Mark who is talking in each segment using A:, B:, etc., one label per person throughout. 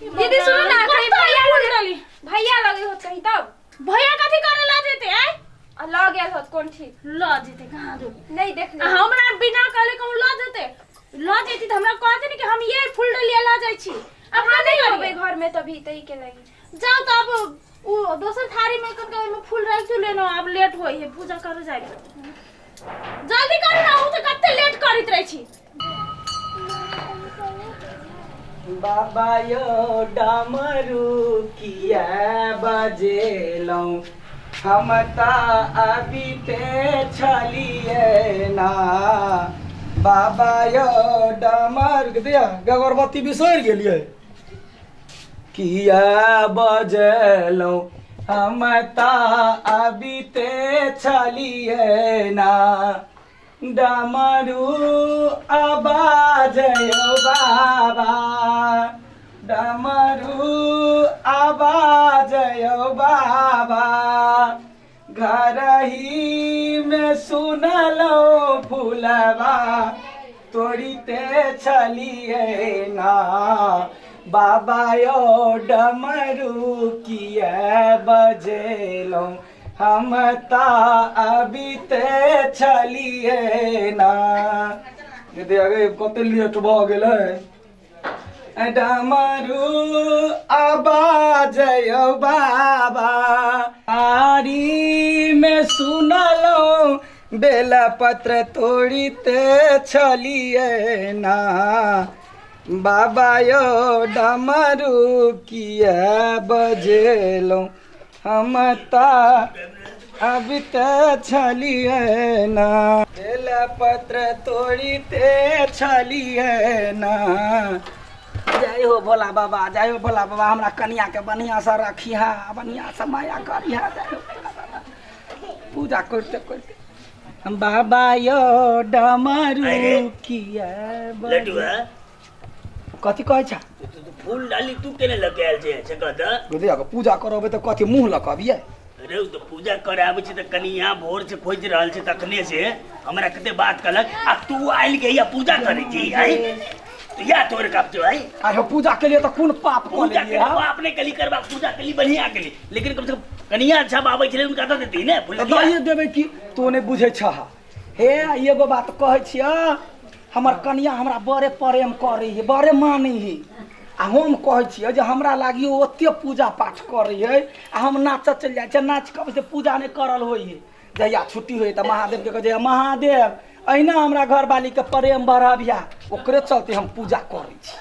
A: दीदी सुनो ना कहीं
B: कतऽ
A: भैया
B: फूल
A: लगे
B: डाली
A: भैया लगे होत कहीं तब
B: भैया कथी करे ला जेते आय
A: आ लग गेल होत कोन ठीक
B: ल जेते कहाँ जो
A: नहीं देख
B: आ हमरा बिना कहले कहूँ ल जेते ल जेती त हमरा कहते ने कि हम ये फूल डलिया ल जाइ छी
A: अब
B: अपना
A: नहीं
B: नहीं
A: होबे
B: होबे
A: घर में तभी तही के लगी
B: जाओ तो अब उ दोसर थारी में कन के ओहिमे फूल राखि दियौ लेनो आब लेट होइ है पूजा करे जाय जल्दी करू ना उ त कते लेट करैत रहै छी
C: बाबा यो डमरू किया बजेलौं हम तऽ अबिते छलियै ना बाबा यो डमरू दिया अगरबत्ती बिसरि गेलियै किया बजेलौं हम तऽ अबिते छलियै ना डमरू आवाज यौ बाबा डमरू आवाज यौ बाबा घरही में सुनलौं फुलबा तोड़िते छलियै ना बाबा यौ डमरू किया बजेलौं हम तऽ अबिते छलियै ना दीदी अगे कते लेट भऽ गेलै डमरू आवाज यौ बाबा आरी में सुनलहुँ बेलपत्र तोड़िते छलियै ना बाबा यौ डमरू किया बजेलहुँ हम तऽ अबिते छलियै ना बेलपत्र तोड़िते छलियै ना जय हो भोला बाबा जय हो भोला बाबा हमरा कनियाके बढ़िआँसँ रखिहा बढ़िआँसँ माया करिहा जय हो भोला बाबा पूजा करिते करिते बाबा यौ डमरू
D: अरे,
C: किया
D: लड्डुआ
C: कथी कहै छ
D: तू तो फूल डाली तू केने लऽ के आयल छै से कह तऽ
C: बुझलियै अगर पूजा करबै तऽ कथी मुँह लऽ कऽ अबियै
D: अरे ओ तऽ पूजा करे आबै छै तऽ कनिया भोर से खोजि रहल छै तखने से हमरा कते बात कहलक आ तू आयल के या पूजा करे छी आई तो या तोर कप जो आई
C: आइ हो पूजा के लिए तऽ कोन पाप कऽ
D: पूजा
C: लेलियै
D: के
C: हँ
D: अपने कली करबा पूजा कली बढ़िया कली लेकिन कम से कम कनिया सब आबै छलै हुनका तऽ देती ने फूल
C: तऽ दइए देबै की तू नहि बुझै छह हे एगो बात कहै छियह हमर कनिया हमरा बड़े प्रेम करै है बड़े मानै है आ हम कहै छियै जे हमरा लागी ओते पूजा पाठ करै है आ हम नाचऽ चलि जाइ छियै नाचि कऽ अबै छियै पूजा नहि करल होइ है जहिया छुट्टी होइ तऽ महादेवके कहै छियै महादेव अहिना हमरा घरवालीके प्रेम बढ़बिहा ओकरे चलते हम पूजा करै छी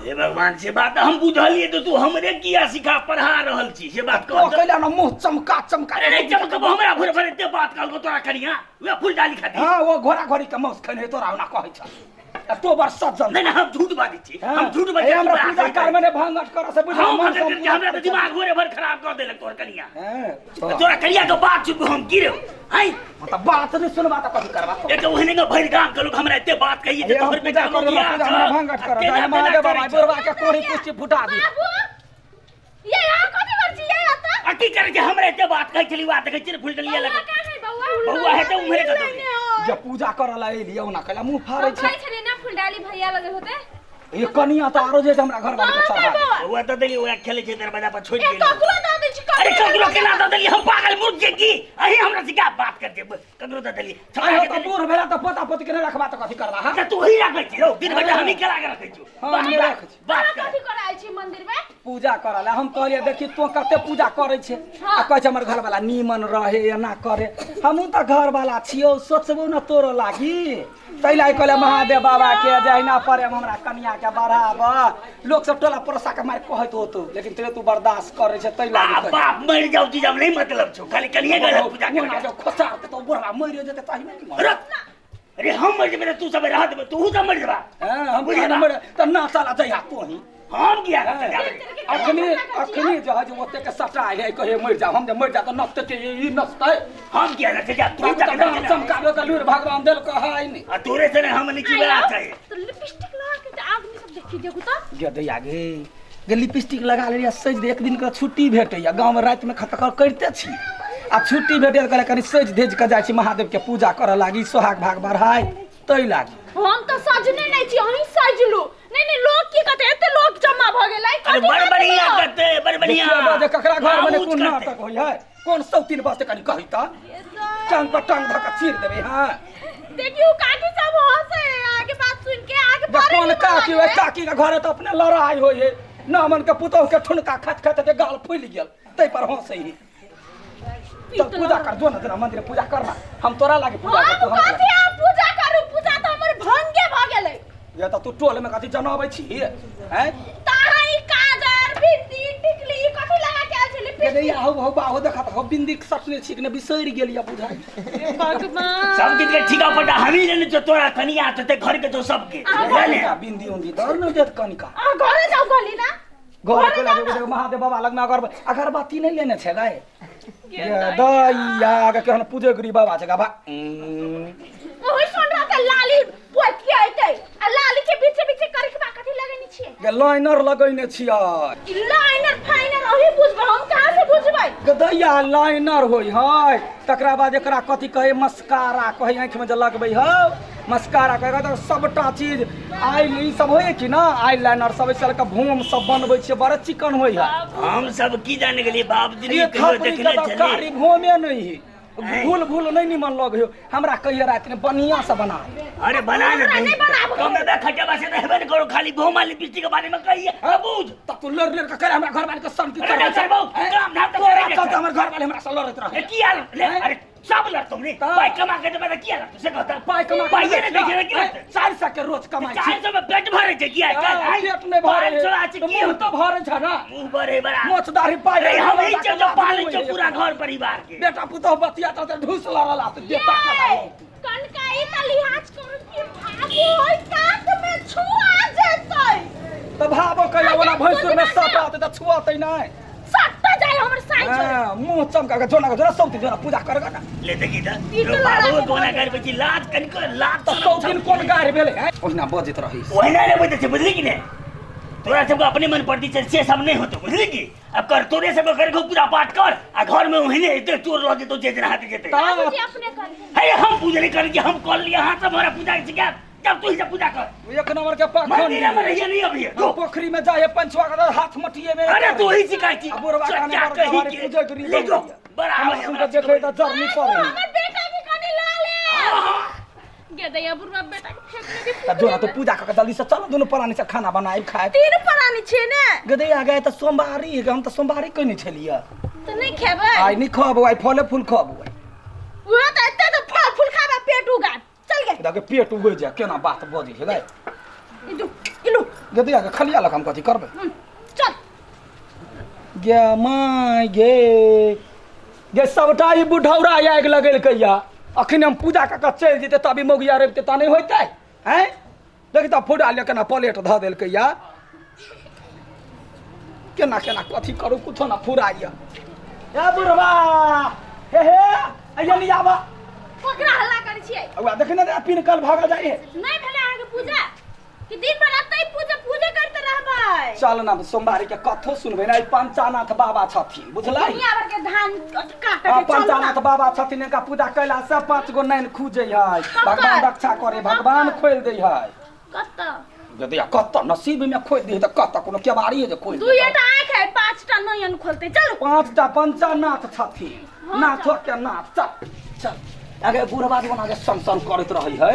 D: हे भगवान से बात हम बुझलिए तो तू हमरे किया सिखा पढ़ा रहल छी से बात
C: तो
D: कह
C: कैला ना मुंह चमका चमका
D: अरे नहीं चमकबो हमरा भोरे भोरे एते बात कहलको तोरा कनिया वएह फूल डाली खाती
C: हाँ वो घोड़ा घोड़ी के मांस खेने तोरा ओना कहै छ आ तो बड़ सज्जन
D: नहीं नहीं हम झूठ बाजै छी हम झूठ बाजै
C: हे हमरा पूजा कर में भांगट कर से बुझ
D: हम
C: मन
D: भगत के हमरा तऽ दिमाग भोरे भर खराब कर देलक तोर कनिया
C: हां
D: तोरा कनिया के बात सुनबो हम की रे हाय
C: त बात नहीं सुनबा त कथी करबा तो
D: एक ओहने के भरि गाम के लोग हमरा एते बात कहिए
C: हे
D: जे
C: हम
D: तोहर
C: पूजा
D: बेटा
C: कर
D: बियाह
C: पूजा हमरा भांगट कर जय महादेव बाबा बुढ़वा के कोड़ी कुछ फुटा दी
B: बाबू ये यहाँ कथी कर छी ये आता
D: आ की करे छै हमरा एते बात कहै छली बात देखै छियै फूल डलिया
A: बौआ
D: लगे
A: कहाँ है बौआ
D: बौआ है तऽ उम्हरे कतौ
C: जे पूजा करऽ ला एलियै ओना कैला मुंह फाड़ै
A: हम
C: छै
A: कहै छलियै ना फूल डाली भैया लगे होते
C: ये कनिया तऽ आरो जे छै हमरा घर वाली के चढ़ा दे।
D: बौआ तऽ देली ओकरा खेलै छै दरवाजा पर छोड़ि
B: ए
D: गेली
B: ककरो दऽ दै छी
D: अरे ककरो केना दऽ देली हम पागल मूर्ख छियै की अहीं हमरा सिखा बात कर छै ककरो दऽ देली
C: आइ हो तऽ बूढ़ भेला तऽ पोता पोती के नहि रखबा तऽ कथी करबा हाँ
D: तऽ तू ही राखै छी रौ दिन भरि हमही केला के रखै छियौ
C: हाँ,
D: बात
C: हमे
D: बात
C: राखै छी।
D: बात
B: अहाँ
D: कर
B: कथी करै आयल छी मंदिर में
C: पूजा करऽ ला हम कहलियै देखी तों कते पूजा करै छै आ कहै छै हमर घरवाला नीमन रहे एना करे हमहूँ तऽ घरवाला छियौ सोचबो ने तोरो लागी ताहि लागि कहलियै महादेव बाबा के जहिना प्रेम हमरा कनिया के बढ़ाब लोक सब टोला पड़ोसा के मारि कहैत होतौ लेकिन तैयो तू बर्दाश्त करै छै ताहि
D: आ
C: लागि कहै
D: बाप मरि जाउ चीज हम नहीं मतलब छौ खाली कनिए गलत पूजा
C: ओना
D: कर
C: जब खोसा तऽ बुढ़वा मरि जेतै ताहिमे की मरत?
D: अरे हम मर जेबै तऽ तू सब रह देबै तू सब मर जेबा
C: हँ, हम
D: बुझे
C: बुझे मर तऽ ना चला जइहा तोही
D: हम किया रहते
C: अखनी अखनी जे है जे ओते के सटा है कहे मर जा हम जे मर जा तऽ नचते के ई नचते
D: हम किया रहते जा तू
C: तू
D: जा
C: तऽ चमकाबे के लूर भगवान देल के है नहीं
D: आ तोरे से हम नीची बड़ा छै
B: तो लिपस्टिक लगा के तऽ आदमी सब देखी देखू तऽ
C: गे दैया गे गे लिपस्टिक लगा लेलियै सजि दे एक दिन के छुट्टी भेटैया गाँवमे रातिमे खतखर करिते छी आ छुट्टी भेटैया तऽ कहलियै कनि सजि धजि कऽ जाइ छी महादेवके पूजा करऽ लागी सोहाग भाग बढ़ाय ताहि लागी
B: हम तऽ सजने नहि छी अहीं सजलू नहीं नहीं लोग की कहते एते लोग जमा भऽ गेलै
D: अरे बड़ बढ़िया करते, बड़ बढ़िया।
C: देखिए जे ककरा घर में
D: आबूज
C: कोन
D: करते।
C: नाटक होय है, कोन सौतीन बात कनी कही त टांग पर टांग धक्का चीर देबे। हां
B: देखियो काकी सब हंसे आगे बात सुन के आगे
C: जे
B: बड़े
C: कोन
B: निमन
C: काकी
B: लागे।
C: ओइ काकी के घरे त अपने लड़ाई होय है, नामन के पुतोह के ठुनका खत खत के गाल फूलि गेल तै पर हंसै है। चल पूजा कर, जो ना तेरा मंदिर में पूजा करना, हम तोरा लागे पूजा कर, तू
B: हम
C: हमरा
B: कथी हम पूजा करू, पूजा त हमर भंगे भ गेलै।
C: ये त तू टोल में कथी जनाबै छी हैं?
B: ताहा ई काजर बिंदी टिकली ई कथी लगा के आयल छली?
C: ये नहीं आहो हो बाहो देखत हो बिंदी के सटने छी कि ने बिसरि गेल या बुझाइ।
B: भगवान
D: सब किछ के ठीका पटा हमी लेने छौ, तोरा कनिया तो घर के तो सबके बुझले?
C: बिंदी उंदी दर न देत कनिका।
B: अहाँ घरे जाउ कहली ना,
C: घर
B: घरे
C: के
B: जाउ
C: लगे
B: ना।
C: महादेव बाबा लग में अगरबत्ती नहीं लेने छे गाय। ये दैया के केहन पूजेगरी बाबा छै बाबा।
B: ओही सुन रहा था लाली पोत के अइतै आ लाली के बीचे बीचे करे के बा कथी लगेने छियै?
C: गे लाइनर लगैने छियै।
B: ई लाइनर फाइनर ओही बुझबै, हम कहाँ से बुझबै?
C: गे दैया लाइनर होय है, तकरा बाद एकरा कथी कहै मस्कारा कहै, आँखि में जे लगबै हौ मस्कारा कहै त सबटा चीज आई ई सब होय कि ना, आई लाइनर सब ऐसे के भूम सब बनबै छियै, बड़ चिकन होय है।
D: हम सब की जाने गेलियै बाप जी
C: ये
D: कहियो
C: थपड़ी
D: देखने
C: के तऽ
D: छलियै।
C: कारी भूमे नहीं है, भूल भूल नहीं निमन लगे हो। हमरा कहिए रात में बढ़िया से बना दे।
D: अरे बना ले
B: हमरा नहीं बनाबो।
D: कम में खटबा से रहबे न करो, खाली भोमा लिपस्टिक के बारे में कहिए। हां बुझ
C: तब तू लड़ लड़ के करे हमरा घर वाले के सन की
D: अरे
C: करे।
D: नहीं सरबू, काम धाम तो
C: तोरा
D: करेंगे
C: चलते
D: सर।
C: हमर घर वाले हमरा से लड़ैत रहे।
D: ए, की हाल ले? अरे सब लड़तो रे,
C: तब।
D: पाई कमा के देबे त की लड़तो से कहता?
C: पाई कमा के
D: पाई ने देखे रे की लड़ते?
C: 400 के रोज कमाई छी।
D: 400 में पेट भरे छै की आइ काल्हि?
C: हाँ, पेट नहीं भरे
D: 500 आ छै
C: तो
D: की
C: मुंह
D: होतो?
C: तो भरे छै ना।
D: मुंह भरे बड़ा।
C: मोछ दाढ़ी पाई
D: अरे हम ही
C: के
D: जो
C: लात
D: पाले
C: नहीं
D: छौ
C: होइए।
D: पूरा घर परिवार के।
C: बेटा पुतोह बतिया त ढूस लड़ला त देता
B: ये, कनका ई त लिहाज करू कि भागो ओइ कात में छुआ जेतै।
C: त भाबो कैला वाला भैंसुर में सटत त छुअतै नहीं।
B: सट्टा जाय हमर साई छोड़े।
C: हाँ, मुंह चमका के जोना के जोना सौती जोना पूजा करगा ना।
D: ले देखी त
B: ई तो
D: रो
B: लड़ा
D: बाबू
B: के
D: कोना
B: भऽ
D: कर बची लाज कनिको लाज
C: त सौतीन कोन गारि भेलै हैं? ओहिना बजैत रही।
D: ओहिना ने बजै छै बुझली कि ने? तोरा सबके अपने मन पड़ती छै से सब नहीं होतो बुझली कि? अब कर तोरे सबके कर पूजा पाठ कर आ घर में ओहिने एते चोर लऽ जेतो जे जेना हाथ जेते।
B: बाबूजी अपने कर।
D: हे हम पूजा नहीं करै छी, हम कर लिया हाथ से हमारा पूजा के क्या? जब तू ही से पूजा कर।
C: एक नंबर के पाखंड।
D: मंदिर में रहिए नहीं अभी।
C: हम पोखरी में जाए पंचवा के हाथ मटिए में।
D: अरे तू ही सिखाई छी।
C: आ बुढ़वा काने
D: चचा
C: पर
D: कही
C: गवारी
D: के।
C: पूजे गरीब
D: ले जो,
C: बन
D: बड़ा
C: हमरा
D: आवे
C: सुन
D: हमरा
C: के देखै त जरनी पड़े।
B: हमर बेटा के कनी ला ले। गे दैया बुढ़वा बेटा के फेंक दे।
C: त जोना तो पूजा क के जल्दी से चलो दुनू प्राणी से खाना बनाई खाए।
B: तीन प्राणी छै ने।
C: गदैया गए त सोमवारी है, हम त सोमवारी कहने छलियै।
B: त नहीं खेबै।
C: आइ नहीं खब, आइ फले फूल खब।
B: उहे त एते त फल फूल खाबे पेट उगा। चल गे।
C: देखे पेट उगे जाए केना बात बजै छै गै।
B: इलू इलू।
C: गदैया के खलिया लग हम कथी करबै?
B: चल।
C: गे my गे गे सबटा ई बुढ़ौरा आगि लगेलकै या। अखन हम पूजा कऽ के चलि जेतै तभी मौगिया रहितै तऽ नहि होइतै हैं? देखी तऽ फुटा ले केना प्लेट धऽ देलकै या। केना केना कथी करू कुछो ना फुराइया। ए बुढ़वा हे हे अइया नहीं आबा।
B: ओकरा हल्ला करै छियै।
C: ओकरा देखी ने पिनकल भागल जाइ है।
B: नहीं भेलै अहाँके पूजा कि दिन भर अतै पूजा पूजा करते रहबै।
C: चल ना सोमवारी के कथो सुनबै ना, ई पंचानाथ बाबा छथिन बुझलै?
B: दुनिया भर के धान काट
C: हाँ,
B: के चलू ना।
C: पंचानाथ बाबा छथिन, इनका पूजा कैला से 5 गो नैन खुजै है, भगवान रक्षा करे, भगवान खोलि दै है।
B: कतऽ?
C: यदि कतऽ नसीब में खोलि दै तऽ कतऽ कोनो केबाड़ी है जे खोलि देतै।
B: दुइएटा आँखि है, 5टा नयन खोलतै। चलू।
C: 5टा पंचानाथ छथिन, नाथो के नाथ। चल चल अगे बुढ़वा जमाना के सन सन करैत रहै है।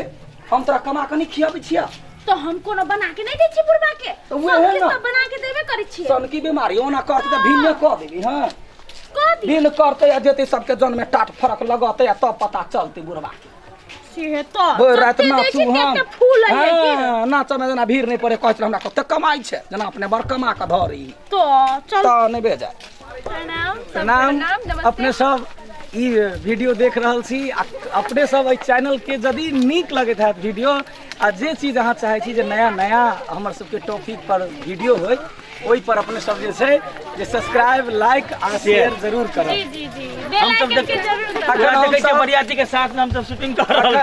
C: हम तोरा कमा कऽ नहि खियाबै छियै।
B: तो हम कोनो बना के नहीं दै छियै बुढ़वा के।
C: तऽ उहे
B: सब
C: ने।
B: किछु तऽ बना के देबे करै छियै।
C: सनकी बीमारी ओना करतै तऽ भिन्न कऽ देबी। हाँ
B: कऽ दी।
C: भिन्न करतै आ जेतै सबके जन्म में टाट फरक लगतै आ तब पता चलतै बुढ़वा के।
B: से तऽ
C: भरि राति
B: जते दै
C: नाचू
B: छियै
C: हम।
B: तते फूल है की।
C: हाँ, नाचऽ में जेना भीड़ नहीं पड़े, कहै छलै हमरा कते कमाइ छै, जेना अपने बड़ कमा कऽ धरी।
B: तो चल।
C: तऽ नहि भेजाय।
A: प्रणाम।
E: प्रणाम।
A: नमस्ते।
E: अपने सब ई वीडियो देख रहल छी आ अपने सब एहि चैनल के यदि नीक लगैत हैत वीडियो आ जे चीज अहाँ चाहै छी जे नया नया हमर सबके टॉपिक पर वीडियो होय, ओहि पर अपने सब जे छै जे सब्सक्राइब लाइक आ शेयर जरूर करब।
B: जी जी जी, बेल
F: हम सब
B: आइकन के जरूर दबाउ।
F: देखै छियै बरियाती के साथ में हम सब शूटिंग कऽ रहल छी।